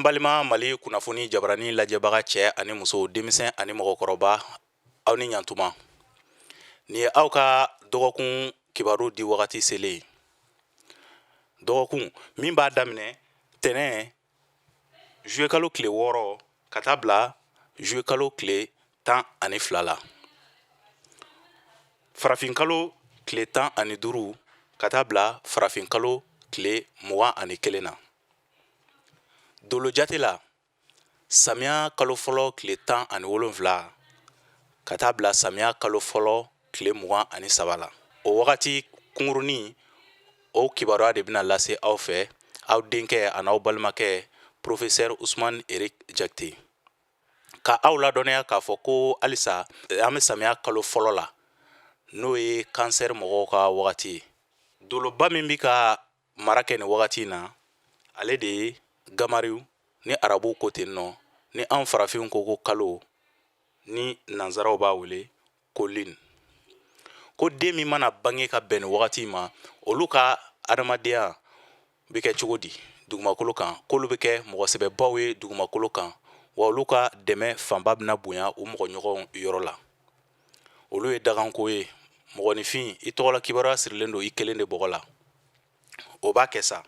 An balima Mali kunnafoni jabarani lajɛbaga cɛ ani muso, denmisɛn ani mɔgɔkɔrɔba, aw ni ɲantuma. Nin ye aw ka dɔgɔkun kibaru di wagati selen ye. Dɔgɔkun min b'a daminɛ tɛnɛ juillet kalo tile 6 ka taa bila juillet kalo tile 12 la, farafin kalo tile 15 ka taa bila farafin kalo tile 21 na. Dolo jate la, samiya kalo fɔlɔ tile 17 ka taa bila samiya kalo fɔlɔ tile 23 la. O wagati kunkurunin, o kibaruya de bɛna lase aw fɛ, aw denkɛ an'aw balimakɛ, professeur Usman Eric Jakite, ka aw ladɔnniya k'a fɔ ko halisa an bɛ samiya kalo fɔlɔ la, n'o ye kansɛri mɔgɔw ka wagati ye. Doloba min bɛ ka mara kɛ nin wagati in na, ale de ye gamariw ni arabuw ko ten nɔ, ni anw farafinw ko ko kalo, ni nansaraw b'a wele ko lune. Ko den min mana bange ka bɛn nin wagati ma, olu ka adamadenya bɛ kɛ cogo di dugumakolo kan? K'olu bɛ kɛ mɔgɔ sɛbɛbaw ye dugumakolo kan, wa olu ka dɛmɛ fanba bɛna bonya u mɔgɔ ɲɔgɔnw yɔrɔ la. Olu ye daganko ye. Mɔgɔninfin, i tɔgɔla kibaruya sirilen don i kelen de bɔgɔ la. O b'a kɛ sa,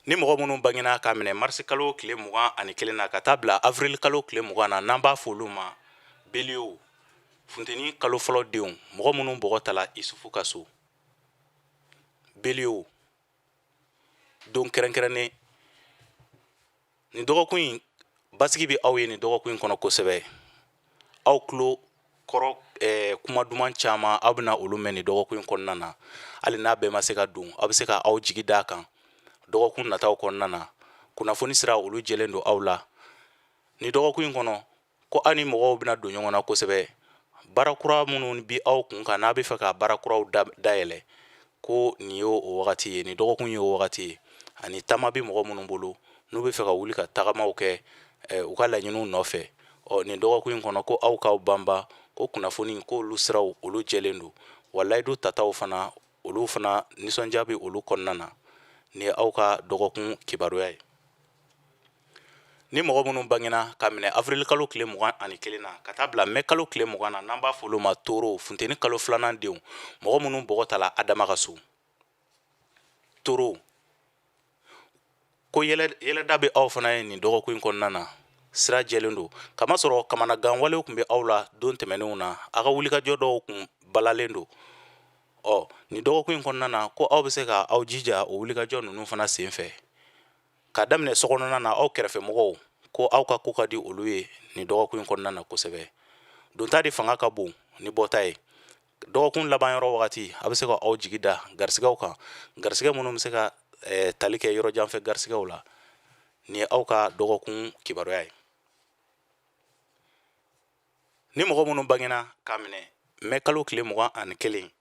ni mɔgɔ minnu bangena k'a minɛ marisi kalo tile 21 na ka taa bila avril kalo tile 20 na, n'an b'a fɔ olu ma bélier, funteni kalo fɔlɔ denw, mɔgɔ minnu bɔgɔ tala Isufu ka so, bélier don kɛrɛnkɛrɛnnen. Nin dɔgɔkun in, basigi bɛ aw ye nin dɔgɔkun in kɔnɔ kosɛbɛ. Aw tulo kɔrɔ kuma duman caman, aw bɛna olu mɛn nin dɔgɔkun in kɔnɔna na. Hali n'a bɛɛ ma se ka don, aw bɛ se ka aw jigi d'a kan dɔgɔkun nataw kɔnɔna na. Kunnafoni sira, olu jɛlen don aw la nin dɔgɔkun in kɔnɔ. Ko aw ni mɔgɔw bɛna don ɲɔgɔn na kosɛbɛ. Baara kura minnu bi aw kun kan, n'a bɛ fɛ ka baara kuraw dayɛlɛ, ko nin ye o wagati ye, nin dɔgɔkun ye o wagati ye. Ani taama bɛ mɔgɔ minnu bolo, n'u bɛ fɛ ka wuli ka tagamaw kɛ u ka laɲiniw nɔfɛ, ɔ nin dɔgɔkun in kɔnɔ, ko aw k'aw banba, ko kunnafoni k'olu siraw, olu jɛlen don, wa layidu tataw fana, olu fana nisɔndiya bɛ olu kɔnɔna na. Nin ye aw ka dɔgɔkun kibaruya ye. Ni mɔgɔ minnu bangena ka minɛ avril kalo tile 21 na ka taa bila mɛ kalo tile 20 na, n'an b'a fɔ olu ma taureau, funteni kalo filanan denw, mɔgɔ minnu bɔgɔ tala Adama ka so, taureau, ko yɛlɛda bɛ aw fana ye nin dɔgɔkun in kɔnɔna na. Sira jɛlen don, kamasɔrɔ kamanagan walew tun bɛ aw la don tɛmɛnenw na, aw ka wulikajɔ dɔw kun balalen don. Ɔ nin dɔgɔkun in kɔnɔna na, ko aw bɛ se ka aw jija o wulikajɔ ninnu fana sen fɛ. Ka daminɛ sokɔnɔna na, aw kɛrɛfɛmɔgɔw ko aw ka ko ka di olu ye nin dɔgɔkun in kɔnɔna na kosɛbɛ. Donta de fanga ka bon ni bɔta ye. Dɔgɔkun laban yɔrɔ wagati, a bɛ se ka aw jigi da garisigɛw kan, garisigɛ minnu bɛ se ka tali kɛ yɔrɔ janfɛ garisigɛw la. Nin ye aw ka dɔgɔkun kibaruya ye. Ni mɔgɔ minnu bangena k'a minɛ mɛ kalo tile 21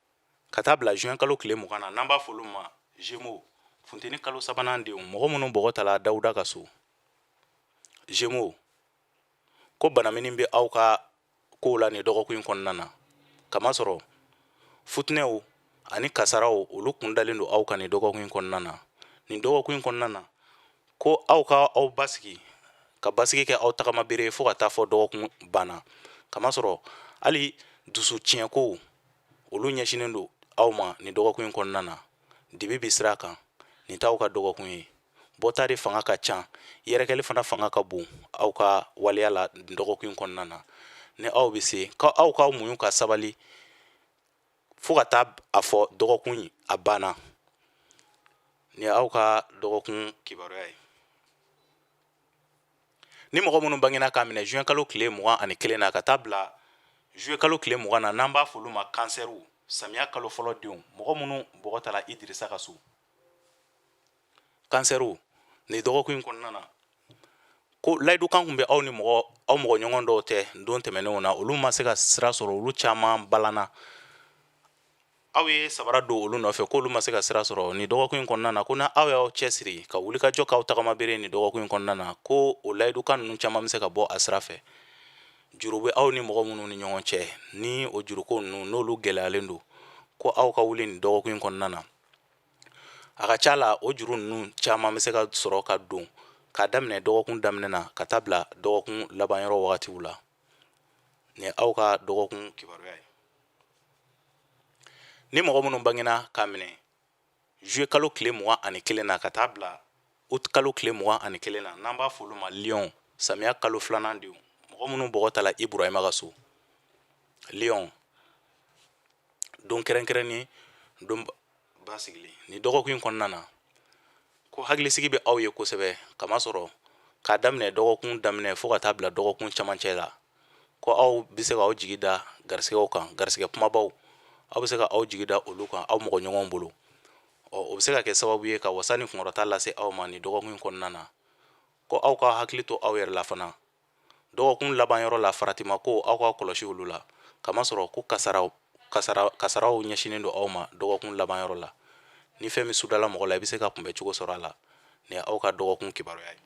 ka taa bila juin kalo tile 20 na, n'an b'a fɔ olu ma Gémeaux, funteni kalo sabanan denw, mɔgɔ minnu bɔgɔ tala Dawuda ka so, Gémeaux, ko banamini bɛ aw ka kow la nin dɔgɔkun in kɔnɔna na, kamasɔrɔ futinɛw ani kasaraw, olu kun dalen don aw kan nin dɔgɔkun in kɔnɔna na. Nin dɔgɔkun in kɔnɔna na, ko aw ka aw basigi, ka basigi kɛ aw tagama bere fo ka taa fɔ dɔgɔkun banna, kamasɔrɔ hali dusu tiɲɛkow, olu ɲɛsinnen don aw ma nin dɔgɔkun in kɔnɔna na. Dibi bɛ sira kan, nin t'aw ka dɔgɔkun ye. Bɔta de fanga ka ca, yɛrɛkɛli fana fanga ka bon aw ka waleya la nin dɔgɔkun in kɔnɔna na. Ni aw bɛ se ka aw k'aw muɲu ka sabali fo ka taa a fɔ dɔgɔkun in a banna. Nin ye aw ka dɔgɔkun kibaruya ye. Ni mɔgɔ minnu bangena k'a minɛ juin kalo tile 21 na ka taa bila juillet kalo tile 20 na, n'an b'a fɔ olu ma kansɛriw, samiya kalo fɔlɔ denw, mɔgɔ minnu bɔgɔ tala Idirisa ka so, kansɛriw, nin dɔgɔkun in kɔnɔna na, ko layidukan tun bɛ aw ni mɔgɔ aw mɔgɔ ɲɔgɔn dɔw tɛ don tɛmɛnenw na, olu ma se ka sira sɔrɔ, olu caman balanna. Aw ye sabara don olu nɔfɛ, k'olu ma se ka sira sɔrɔ nin dɔgɔkun in kɔnɔna na. Ko na aw y'aw cɛsiri ka wulikajɔ k'aw tagama bere nin dɔgɔkun in kɔnɔna na, ko o layidukan ninnu caman bɛ se ka bɔ a sira fɛ. Juru bɛ aw ni mɔgɔ minnu ni ɲɔgɔn cɛ, ni o juruko ninnu n'olu gɛlɛyalen don, ko aw ka wuli nin dɔgɔkun in kɔnɔna na. A ka ca la, o juru ninnu caman bɛ se ka sɔrɔ ka don K'a daminɛ dɔgɔkun daminɛ na ka taa bila dɔgɔkun labanyɔrɔ wagatiw la. Nin ye aw ka dɔgɔkun kibaruya ye. Ni mɔgɔ minnu bangena k'a minɛ juillet kalo tile 21 na ka taa bila août kalo tile 21 na, n'an b'a fɔ olu ma lion, samiya kalo filanan denw, mɔgɔ minnu bɔgɔ tala Iburahima ka so, lion, don kɛrɛnkɛrɛnnen, don basigilen. Nin dɔgɔkun in kɔnɔna na, ko hakilisigi bɛ aw ye kosɛbɛ, kamasɔrɔ k'a daminɛ dɔgɔkun daminɛ fo ka taa bila dɔgɔkun camancɛ la, ko aw bɛ se k'aw jigi da garisigɛw kan, garisigɛ kumabaw, aw bɛ se ka aw jigi da olu kan aw mɔgɔ ɲɔgɔnw bolo. O bɛ se ka kɛ sababu ye ka wasa ni kunkɔrɔta lase aw ma nin dɔgɔkun in kɔnɔna na. Ko aw ka hakili to aw yɛrɛ la fana dɔgɔkun laban yɔrɔ la, faratima ko aw ka kɔlɔsi olu la, kamasɔrɔ ko kasaraw ɲɛsinnen don aw ma dɔgɔkun laban yɔrɔ la. Ni fɛn min sudala mɔgɔ la, i bɛ se ka kunbɛ cogo sɔrɔ a la. Nin ye aw ka dɔgɔkun kibaruya ye.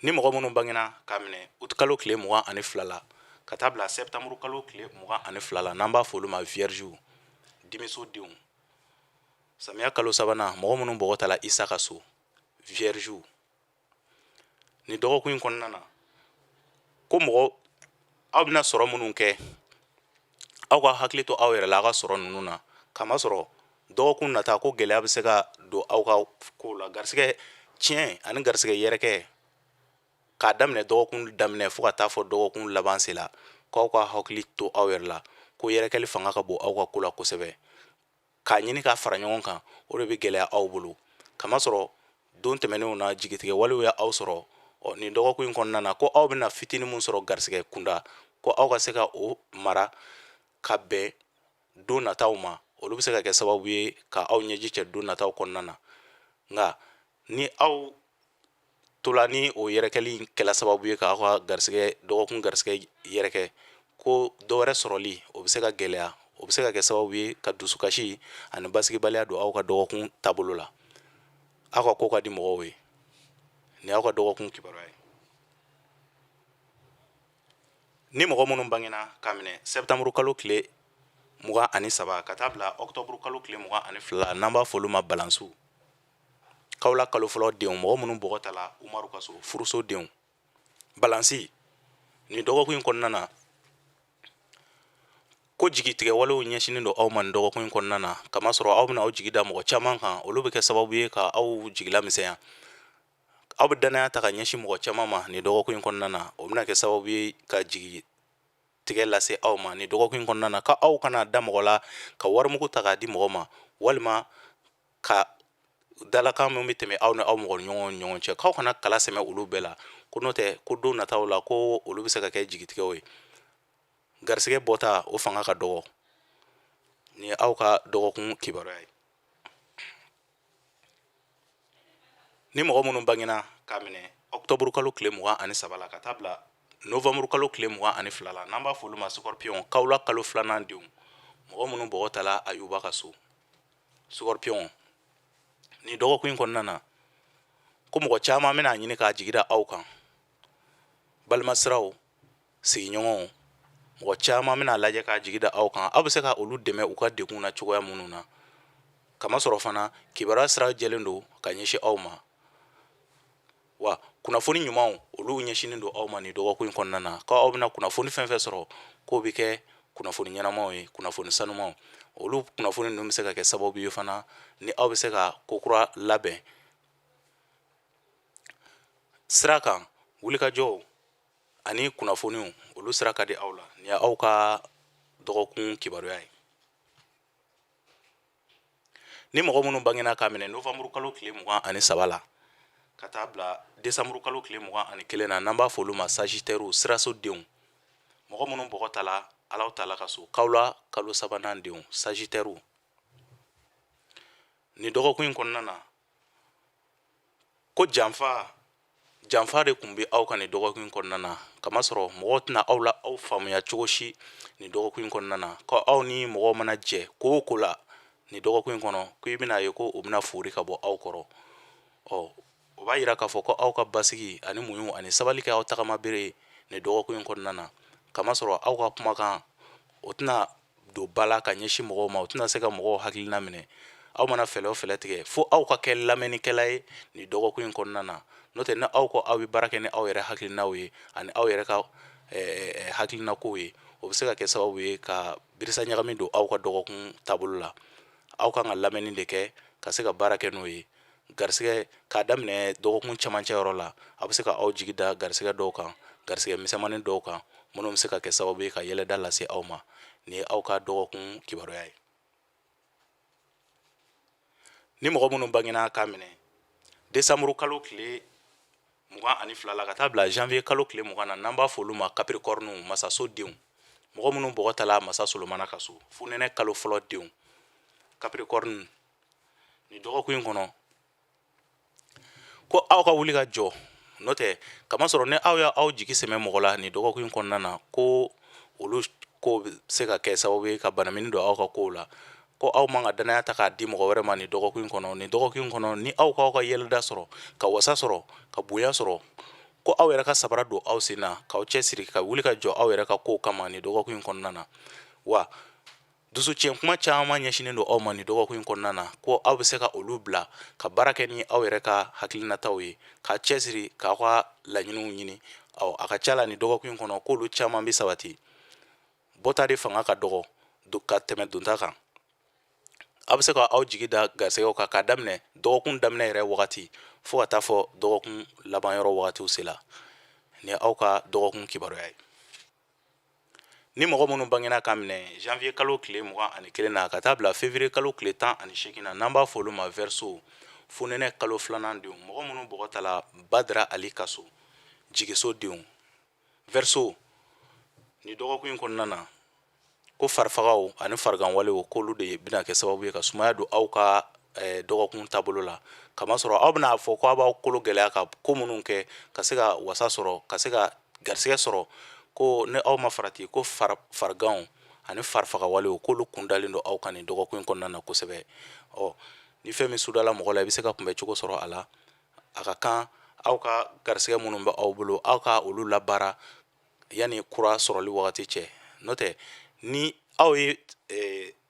Ni mɔgɔ minnu bangena k'a minɛ août kalo tile 22 la ka taa bila septembre kalo tile 22 la, n'an b'a fɔ olu ma vierge, dimiso denw, samiya kalo sabanan, mɔgɔ minnu bɔgɔ tala Isa ka so, vierge, nin dɔgɔkun in kɔnɔna na, ko mɔgɔ aw bɛna sɔrɔ minnu kɛ, aw ka hakili to aw yɛrɛ la aw ka sɔrɔ ninnu na, kamasɔrɔ dɔgɔkun nata ko gɛlɛya bɛ se ka don aw ka kow la. Garisigɛ tiɲɛ ani garisigɛ yɛrɛkɛ, k'a daminɛ dɔgɔkun daminɛ fo ka taa fɔ dɔgɔkun laban se la, k'aw ka hakili to aw yɛrɛ la, ko yɛrɛkɛli fanga ka bon aw ka ko la kosɛbɛ. K'a ɲini k'a fara ɲɔgɔn kan, o de bɛ gɛlɛya aw bolo, kamasɔrɔ don tɛmɛnenw na jigitigɛ walew ye aw sɔrɔ. Nin dɔgɔkun in kɔnɔna na, ko aw bɛna fitinin min sɔrɔ garisigɛ kunda, ko aw ka se ka o mara ka bɛn don nataw ma, olu bɛ se ka kɛ sababu ye ka aw ɲɛji cɛ don nataw kɔnɔna na. Nka ni aw tola ni o yɛrɛkɛli kɛla sababu ye k'aw ka garisigɛ dɔgɔkun garisigɛ yɛrɛkɛ, ko dɔ wɛrɛ sɔrɔli o bɛ se ka gɛlɛya, o bɛ se ka kɛ sababu ye ka dusukasi ani basigibaliya don aw ka dɔgɔkun taabolo la. Aw ka ko ka di mɔgɔw ye. Nin y'aw ka dɔgɔkun kibaruya ye. Ni mɔgɔ minnu bangena k'a minɛ septembre kalo tile 23 ka taa bila octobre kalo tile 22, n'an b'a fɔ olu ma balansiw, kawula kalo fɔlɔ denw, mɔgɔ minnu bɔgɔ tala Umaru ka so, furuso denw, balansi, nin dɔgɔkun in kɔnɔna na, ko jigitigɛ walew ɲɛsinnen don aw ma nin dɔgɔkun in kɔnɔna na, kamasɔrɔ aw bɛna aw jigi da mɔgɔ caman kan, olu bɛ kɛ sababu ye ka aw jigila misɛnya. Aw bɛ danaya ta ka ɲɛsin mɔgɔ caman ma nin dɔgɔkun in kɔnɔna na, o bɛna kɛ sababu ye ka jigi tigɛ lase aw ma nin dɔgɔkun in kɔnɔna na, ka aw kana da mɔgɔ la ka warimugu ta k'a di mɔgɔ ma, walima ka dalakan min bɛ tɛmɛ aw ni aw mɔgɔ ɲɔgɔn ɲɔgɔn cɛ, k'aw kana kala sɛmɛ olu bɛɛ la, ko n'o tɛ ko don nataw la ko olu bɛ se ka kɛ jigitigɛw ye. Garisigɛ bɔta o fanga ka dɔgɔ. Nin ye aw ka dɔgɔkun kibaruya ye. Ni mɔgɔ minnu bangena k'a minɛ octobre kalo tile 23 la ka taa bila novembre kalo tile 22 la, n'an b'a fɔ olu ma scorpion, kawula kalo filanan denw, mɔgɔ minnu bɔgɔ tala Ayuba ka so, scorpion, nin dɔgɔkun in kɔnɔna na, ko mɔgɔ caman bɛna ɲini k'a jigi da aw kan, balimasiraw, sigiɲɔgɔnw, mɔgɔ caman bɛna lajɛ k'a jigi da aw kan, aw bɛ se ka olu dɛmɛ u ka degun na cogoya minnu na, kamasɔrɔ fana kibaruya sira jɛlen don ka ɲɛsin aw ma, wa kunnafoni ɲumanw olu ɲɛsinnen don aw ma nin dɔgɔkun in kɔnɔna na, k'aw bɛna kunnafoni fɛn fɛn sɔrɔ, k'o bɛ kɛ kunnafoni ɲɛnamaw ye, kunnafoni sanumaw. Olu kunnafoni ninnu bɛ se ka kɛ sababu ye fana ni aw bɛ se ka ko kura labɛn sira kan, wulikajɔw ani kunnafoniw olu sira ka di aw la. Nin ye aw ka dɔgɔkun kibaruya ye. Ni mɔgɔ minnu bangena k'a minɛ novembre kalo tile 23 la ka taa bila décembre kalo tile 21 na, n'an b'a fɔ olu ma sagittaire, siraso denw, mɔgɔ minnu bɔgɔ tala Alahu taala ka so, kawula kalo sabanan denw, sagittaire, nin dɔgɔkun in kɔnɔna na, ko janfa de tun bɛ aw kan nin dɔgɔkun in kɔnɔna na, kamasɔrɔ mɔgɔw tɛna aw la aw faamuya cogo si nin dɔgɔkun in kɔnɔna na, ko aw ni mɔgɔw mana jɛ ko o ko la nin dɔgɔkun in kɔnɔ, ko i bɛna ye ko o bɛna foori ka bɔ aw kɔrɔ. O b'a yira k'a fɔ ko aw ka basigi ani muɲu ani sabali kɛ aw tagama bere ye nin dɔgɔkun in kɔnɔna na, kamasɔrɔ aw ka kumakan o tɛna don ba la ka ɲɛsin mɔgɔw ma, o tɛna se ka mɔgɔw hakilina minɛ. Aw mana fɛlɛ o fɛlɛ tigɛ, fo aw ka kɛ lamɛnnikɛla ye nin dɔgɔkun in kɔnɔna na. N'o tɛ, ni aw ko aw bɛ baara kɛ ni aw yɛrɛ hakilinaw ye ani aw yɛrɛ ka hakilinakow ye, o bɛ se ka kɛ sababu ye ka birisa ɲagami don aw ka dɔgɔkun taabolo la. Aw kan ka lamɛnni de kɛ ka se ka baara kɛ n'o ye. Garisɛgɛ, k'a daminɛ dɔgɔkun camancɛ yɔrɔ la, aw bɛ se ka aw jigi da garisɛgɛ dɔw kan, garisɛgɛ misɛnmanin dɔw kan, minnu bɛ se ka kɛ sababu ye ka yɛlɛda lase aw ma. Nin ye aw ka dɔgɔkun kibaruya ye. Ni mɔgɔ minnu bangena k'a minɛ desanburu kalo tile 22 la ka taa bila janvier kalo tile 20 na, n'an b'a fɔ olu ma capricorne, masaso denw, mɔgɔ minnu bɔgɔ tala masa Solomana ka so, funɛnɛ kalo fɔlɔ denw, capricorne, nin dɔgɔkun in kɔnɔ ko aw ka wuli ka jɔ. N'o tɛ, kamasɔrɔ ni aw y'aw jigi sɛmɛ mɔgɔ la nin dɔgɔkun in kɔnɔna na, ko olu ko bɛ se ka kɛ sababu ye ka banamini don aw ka kow la. Ko aw man ka danaya ta k'a di mɔgɔ wɛrɛ ma nin dɔgɔkun in kɔnɔ. Nin dɔgɔkun in kɔnɔ, ni aw k'aw ka yɛlɛda sɔrɔ, ka wasa sɔrɔ, ka bonya sɔrɔ, ko aw yɛrɛ ka sabara don aw sen na, k'aw cɛsiri, ka wuli ka jɔ aw yɛrɛ ka kow kama nin dɔgɔkun in kɔnɔna na. Wa dusu tiɲɛ kuma caman ɲɛsinnen don aw ma nin dɔgɔkun in kɔnɔna na, ko aw bɛ se ka olu bila ka baara kɛ ni aw yɛrɛ ka hakilinataw ye, ka cɛsiri k'aw ka laɲiniw ɲini. Ɔ, a ka ca la nin dɔgɔkun in kɔnɔ, k'olu caman bɛ sabati. Bɔta de fanga ka dɔgɔ ka tɛmɛ donta kan. Aw bɛ se ka aw jigi da garisɛgɛw kan k'a daminɛ dɔgɔkun daminɛ yɛrɛ wagati fo ka taa fɔ dɔgɔkun laban yɔrɔ wagatiw sela. Nin ye aw ka dɔgɔkun kibaruya ye. Ni mɔgɔ minnu bangena k'a minɛ janvier kalo tile 21 na ka taa bila février kalo tile 18 na, n'an b'a fɔ olu ma verseau, funɛnɛ kalo filanan denw, mɔgɔ minnu bɔgɔ tala Badara Ali ka so, jigiso denw, verseau, nin dɔgɔkun in kɔnɔna na, ko farifagaw ani fariganwalew, k'olu de bɛna kɛ sababu ye ka sumaya don aw ka dɔgɔkun taabolo la. Kamasɔrɔ aw bɛna fɔ ko aw b'aw kolo gɛlɛya ka ko minnu kɛ ka se ka wasa sɔrɔ, ka se ka garisɛgɛ sɔrɔ, ko ni aw ma farati, ko fariganw ani farifagawalew, k'olu kun dalen don aw kan nin dɔgɔkun in kɔnɔna na kosɛbɛ. Ɔ, ni fɛn min sudala mɔgɔ la, i bɛ se ka kunbɛ cogo sɔrɔ a la. A ka kan aw ka garisɛgɛ minnu bɛ aw bolo, aw ka olu labaara yanni kura sɔrɔli wagati cɛ. N'o tɛ, ni aw ye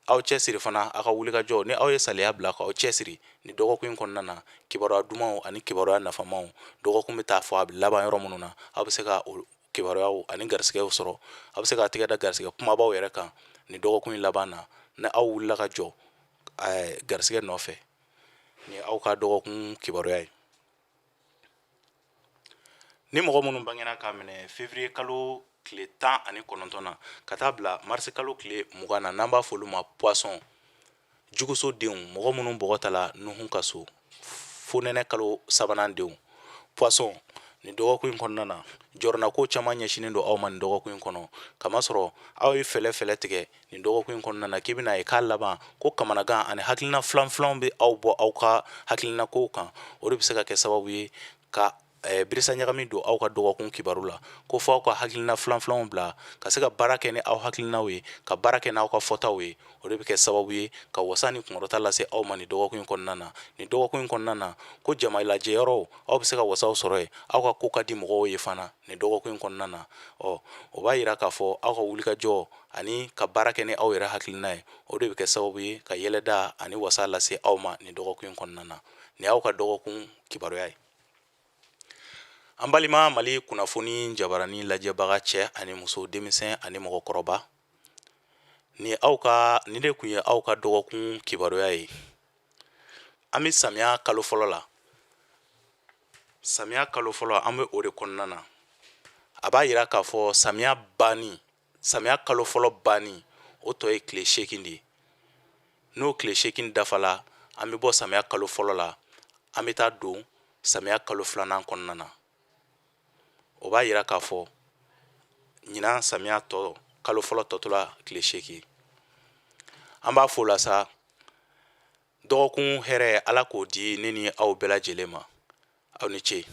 aw cɛsiri fana, aw ka wulikajɔ, ni aw ye saliya bila k'aw cɛsiri nin dɔgɔkun in kɔnɔna na, kibaruya dumanw ani kibaruya nafamaw, dɔgɔkun bɛ taa fɔ a bɛ laban yɔrɔ minnu na, aw bɛ se ka o kibaruyaw ani garisɛgɛw sɔrɔ. Aw bɛ se ka tɛgɛ da garisɛgɛ kumabaw yɛrɛ kan nin dɔgɔkun in laban na, ni aw wulila ka jɔ garisɛgɛ nɔfɛ. Nin ye aw ka dɔgɔkun kibaruya ye. Ni mɔgɔ minnu bangena k'a minɛ février kalo tile 19 na ka taa bila mars kalo tile 20 na, n'an b'a fɔ olu ma poisson, juguso denw, mɔgɔ minnu bɔgɔ tala Nuhu ka so, fonɛnɛ kalo sabanan denw, poisson, nin dɔgɔkun in kɔnɔna na, jɔrɔnako caman ɲɛsinnen don aw ma nin dɔgɔkun in kɔnɔ. Kamasɔrɔ aw ye fɛlɛ fɛlɛ tigɛ nin dɔgɔkun in kɔnɔna na k'i bɛna ye k'a laban ko kamanagan ani hakilina filan filanw bɛ aw bɔ aw ka hakilina kow kan. O de bɛ se ka kɛ sababu ye ka birisa ɲagami don aw ka dɔgɔkun kibaru la. Ko fɔ aw ka hakilina filan filanw bila ka se ka baara kɛ ni aw hakilinaw ye, ka baara kɛ n'aw ka fɔtaw ye. O de bɛ kɛ sababu ye ka wasa ni kunkɔrɔta lase aw ma nin dɔgɔkun in kɔnɔna na. Nin dɔgɔkun in kɔnɔna na, ko jama lajɛyɔrɔw, aw bɛ se ka wasaw sɔrɔ yen. Aw ka ko ka di mɔgɔw ye fana nin dɔgɔkun in kɔnɔna na. Ɔ, o b'a yira k'a fɔ aw ka wulikajɔ ani ka baara kɛ ni aw yɛrɛ hakilina ye, o de bɛ kɛ sababu ye ka yɛlɛda ani wasa lase aw ma nin dɔgɔkun in kɔnɔna na. Nin y'aw ka dɔgɔkun kibaruya ye. An balima Mali kunnafoni jabarani lajɛbaga, cɛ ani muso, denmisɛn ani mɔgɔkɔrɔba, nin de tun ye aw ka dɔgɔkun kibaruya ye. An bɛ samiya kalo fɔlɔ la. Samiya kalo fɔlɔ, an bɛ o de kɔnɔna na. A b'a yira k'a fɔ samiya banni, samiya kalo fɔlɔ banni, o tɔ ye tile 8 de ye. N'o tile 8 dafala, an bɛ bɔ samiya kalo fɔlɔ la, an bɛ taa don samiya kalo filanan kɔnɔna na. O b'a yira k'a fɔ ɲinan samiya tɔ kalo fɔlɔ tɔtɔla tile 8. An b'a fo la sa, dɔgɔkun hɛrɛ, Ala k'o di ne ni aw bɛɛ lajɛlen ma. Aw ni ce.